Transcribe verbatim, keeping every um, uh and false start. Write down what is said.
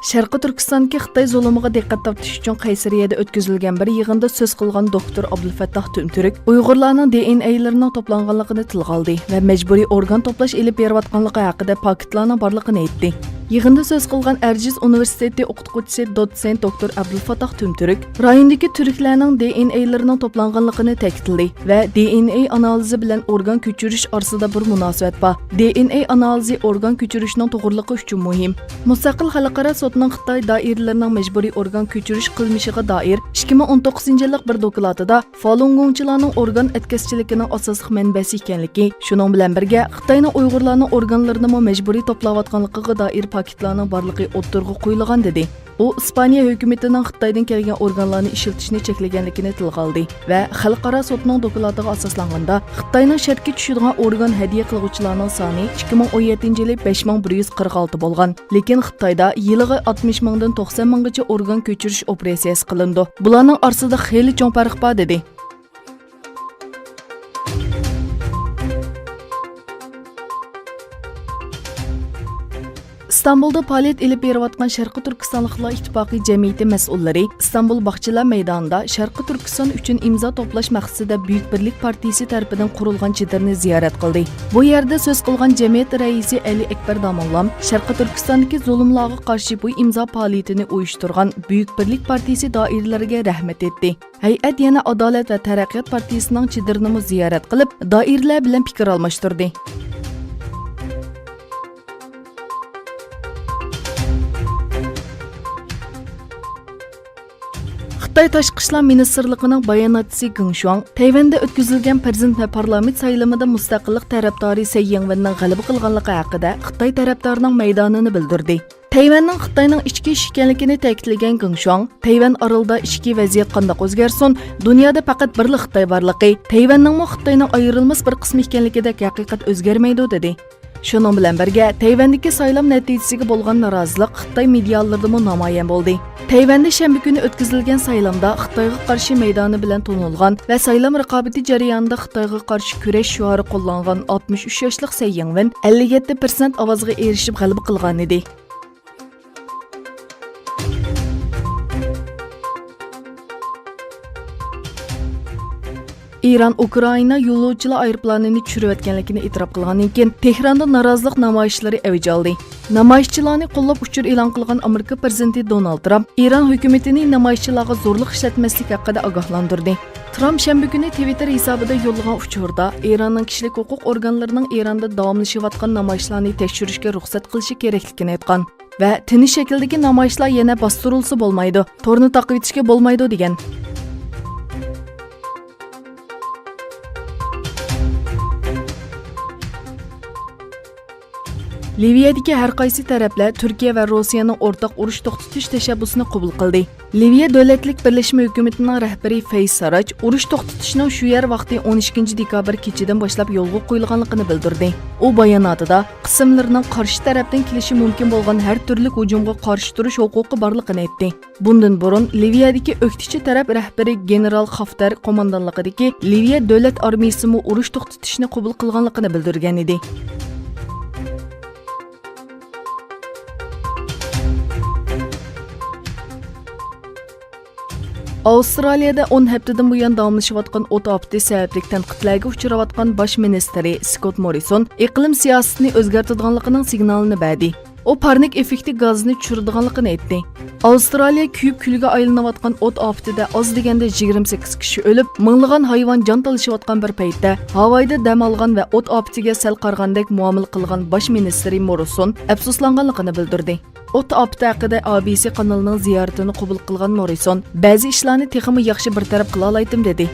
شەرقىي تۈركىستاندىكى خىتاي زۇلۇمىغا دىققەت تارتىش ئۈچۈن قەيسەرىيەدە ئۆتكۈزۈلگەن بىر يىغىندا سۆز قىلغان دوكتور ئابدۇلفەتتاھ تۈمتۈرك ئۇيغۇرلارنىڭ دى ئېن ئەيلىرىنىڭ توپلانغانلىقىنى تىلغا ئالدى ۋە مەجبۇرىي ئورگان توپلاش ئېلىپ بېرىۋاتقانلىقى ھەققىدە پاكىتلارنىڭ بارلىقىنى ئېيتتى. يىغىندا سۆز قىلغان ئەرزىز ئۇنىۋېرسىتېتى ئوقۇتقۇچىسى دوتسېنت دوكتور ئابدۇلفاتاھ تۈمتۈرك رايوندىكى تۈركلەرنىڭ دى ئېن ئەيلىرىنىڭ توپلانغانلىقىنى تەكىتلىدى ۋە دى ئېن ئەي ئانالىزى بىلەن ئورگان كۆچۈرۈش ئارىسىدا بىر مۇناسىۋەت بار. دى ئېن ئەي ئانالىزى ئورگان كۆچۈرۈشنىڭ توغرىلىقى ئۈچۈن مۇھىم. مۇستەقىل خەلقئارا سوتنىڭ خىتاي دائىرىلىرىنىڭ مەجبۇرىي ئورگان كۆچۈرۈش قىلمىشىغا دائىر ئىككى مىڭ ئون توققۇزىنچى يىللىق بىر دوكلاتىدا فالۇنگوڭچىلارنىڭ ئورگان ئەتكەسچىلىكىنىڭ ئاساسلىق مەنبەسى ئىكەنلىكى، شۇنىڭ بىلەن بىرگە خىتاينىڭ ئۇيغۇرلارنىڭ ئورگانلىرىنىمۇ مەجبۇرىي توپلاۋاتقانلىقىغا دائىر پاكىتلارنىڭ بارلىقى ئوتتۇرىغا قويۇلغان، دېدى. ئۇ ئىسپانىيە ھۆكۈمىتىنىڭ خىتايدىن كەلگەن ئورگانلارنى ئىشلىتىشنى چەكلىگەنلىكىنى تىلغا ئالدى ۋە خەلقئارا سوتنىڭ دوكلاتىغا ئاساسلانغاندا، خىتاينىڭ شەرتكە چۈشىدىغان ئورگان ھەدىيە قىلغۇچىلارنىڭ سانى ئىككى مىڭ ئون يەتتىنچى يىلى بەش مىڭ بىر يۈز قىرىق ئالتە بولغان، لېكىن خىتايدا يىلىغا ئاتمىش مىڭدىن توقسان مىڭغىچە ئورگان كۆچۈرۈش ئوپېراتسىيەسى قىلىنىدۇ. بۇلارنىڭ ئارىسىدا خېلى چوڭ پەرق بار، دېدى. ئىستانبۇلدا پائالىيەت ئېلىپ بېرىۋاتقان شەرقىي تۈركىستانلىقلار ئىتتىپاقى جەمئىيىتى مەسئۇللىرى ئىستانبۇل باغچىلار مەيدانىدا شەرقىي تۈركىستان ئۈچۈن ئىمزا توپلاش مەقسىتىدە بۈيۈك بىرلىك پارتىيىسى تەرىپىدىن قۇرۇلغان چېدىرنى زىيارەت قىلدى. بۇ يەردە سۆز قىلغان جەمئىيەت رەئىسى ئەلى ئەكبەر داموللام شەرقىي تۈركىستاندىكى زۇلۇملارغا قارشى بۇ ئىمزا پائالىيىتىنى ئۇيۇشتۇرغان بۈيۈك بىرلىك پارتىيىسى دائىرىلىرىگە رەھمەت ئېيتتى. ھەيئەت يەنە ئادالەت ۋە تەرەققىيات پارتىيىسىنىڭ چېدىرىنىمۇ زىيارەت قىلىپ، دائىرىلەر بىلەن پىكىر ئالماشتۇردى. خىتاي تاشقى ئىشلار مىنىستىرلىقىنىڭ باياناتچىسى گېڭ شۇاڭ تەيۋەندە ئۆتكۈزۈلگەن پىرېزىدېنت ۋە پارلامېنت سايلىمىدا مۇستەقىللىق تەرەپدارى سەي يىڭۋېننىڭ غەلىبە قىلغانلىقى ھەققىدە خىتاي تەرەپدارىنىڭ مەيدانىنى بىلدۈردى. تەيۋەننىڭ خىتاينىڭ ئىچكى ئىشى ئىكەنلىكىنى تەكىتلىگەن گېڭ شۇاڭ، تەيۋەن ئارىلىدا ئىچكى ۋەزىيەت قانداق ئۆزگەرسۇن، دۇنيادا پەقەت بىرلا خىتاي بارلىقى، تەيۋەننىڭمۇ خىتاينىڭ ئايرىلماس بىر قىسمى ئىكەنلىكىدەك ھەقىقەت ئۆزگەرمەيدۇ، دېدى. شۇنىڭ بىلەن بىرگە، تەيۋەندىكى سايلام نەتىجىسىگە بولغان نارازىلىق خىتاي مېدىيالىرىدىمۇ نامايان بولدى. تەيۋەندە شەنبە كۈنى ئۆتكۈزۈلگەن سايلامدا خىتايغا قارشى مەيدانى بىلەن تونۇلغان ۋە سايلام رىقابىتى جەريانىدا خىتايغا قارشى كۈرەش شوئارى قوللانغان ئاتمىش ئۈچ ياشلىق سەي يىڭۋېن ئەللىك يەتتە پىرسەنت ئاۋازغا ئېرىشىپ غەلىبە قىلغانىدى. ئىران ئۇكرائىنا يولۇچىلار ئايروپىلانىنى چۈشۈرۈۋەتكەنلىكىنى ئېتىراپ قىلغاندىن كېيىن، تېھراندا نارازىلىق نامايىشلىرى ئەۋج ئالدى. نامايىشچىلارنى قوللاپ ئۇچۇر ئېلان قىلغان ئامېرىكا پىرېزىدېنتى دونالد ترامپ ئىران ھۆكۈمىتىنى نامايىشچىلارغا زورلۇق ئىشلەتمەسلىك ھەققىدە ئاگاھلاندۇردى. ترامپ شەنبە كۈنى تىۋىتتېر ھېسابىدا يوللىغان ئۇچۇردا ئىراننىڭ كىشىلىك ھوقۇق ئورگانلىرىنىڭ ئىراندا داۋاملىشىۋاتقان نامايىشلارنى تەكشۈرۈشكە رۇخسەت قىلىشى كېرەكلىكىنى ئېيتقان ۋە تىنچ شەكىلدىكى نامايىشلار يەنە باستۇرۇلسا بولمايدۇ، تورنى تاقىۋېتىشكە بولمايدۇ، دېگەن. لىۋىيەدىكى ھەر قايسى تەرەپلەر تۈركىيە ۋە روسىيەنىڭ ئورتاق ئۇرۇش توختىتىش تەشەببۇسىنى قوبۇل قىلدى. لىۋىيە دۆلەتلىك بىرلەشمە ھۆكۈمىتىنىڭ رەھبىرى فەيز ساراج ئۇرۇش توختىتىشنىڭ شۇ يەر ۋاقتى ئون ئىككىنچى دېكابىر كېچىدىن باشلاپ يولغا قويۇلغانلىقىنى بىلدۈردى. ئۇ باياناتىدا، قىسىملىرىنىڭ قارشى تەرەپتىن كېلىشى مۇمكىن بولغان ھەر تۈرلۈك ھۇجۇمغا قارشى تۇرۇش ھوقۇقى بارلىقىنى ئېيتتى. بۇندىن بۇرۇن، لىۋىيەدىكى ئۆكتىچى تەرەپ رەھبىرى گېنېرال خافتەر قوماندانلىقىدىكى لىۋىيە دۆلەت ئارمىيىسىمۇ ئۇرۇش توختىتىشنى قوبۇل قىلغانلىقىنى بىلدۈرگەنىدى. ئاۋسترالىيەدە ئون ھەپتىدىن بۇيان داۋاملىشىۋاتقان ئوت ئاپىتى سەۋەبلىك تەنقىدلەرگە ئۇچراۋاتقان باش مىنىستىرى سكوت موررىسون ئىقلىم سىياسىتىنى ئۆزگەرتىدىغانلىقىنىڭ سىگنالىنى بەردى. ئۇ پارنىك ئېففېكتى گازىنى چۈشۈرىدىغانلىقىنى ئېيتتى. ئاۋسترالىيە كۆيۈپ كۈلگە ئايلىنىۋاتقان ئوت ئاپىتىدە ئاز دېگەندە يىگىرمە سەككىز كىشى ئۆلۈپ، مىڭلىغان ھايۋان جان تالىشىۋاتقان بىر پەيتتە، ھاۋايدا دەم ئالغان ۋە ئوت ئاپىتىگە سەل قارىغاندەك مۇئامىلە قىلغان باش مىنىستىرى موررىسون ئەپسۇسلانغانلىقىنى بىلدۈردى. ئوت ئاپىتى ھەققىدە ئا بى سى قانىلىنىڭ زىيارىتىنى قوبۇل قىلغان موررىسون، بەزى ئىشلارنى تېخىمۇ ياخشى بىر تەرەپ قىلالايتتىم، دېدى.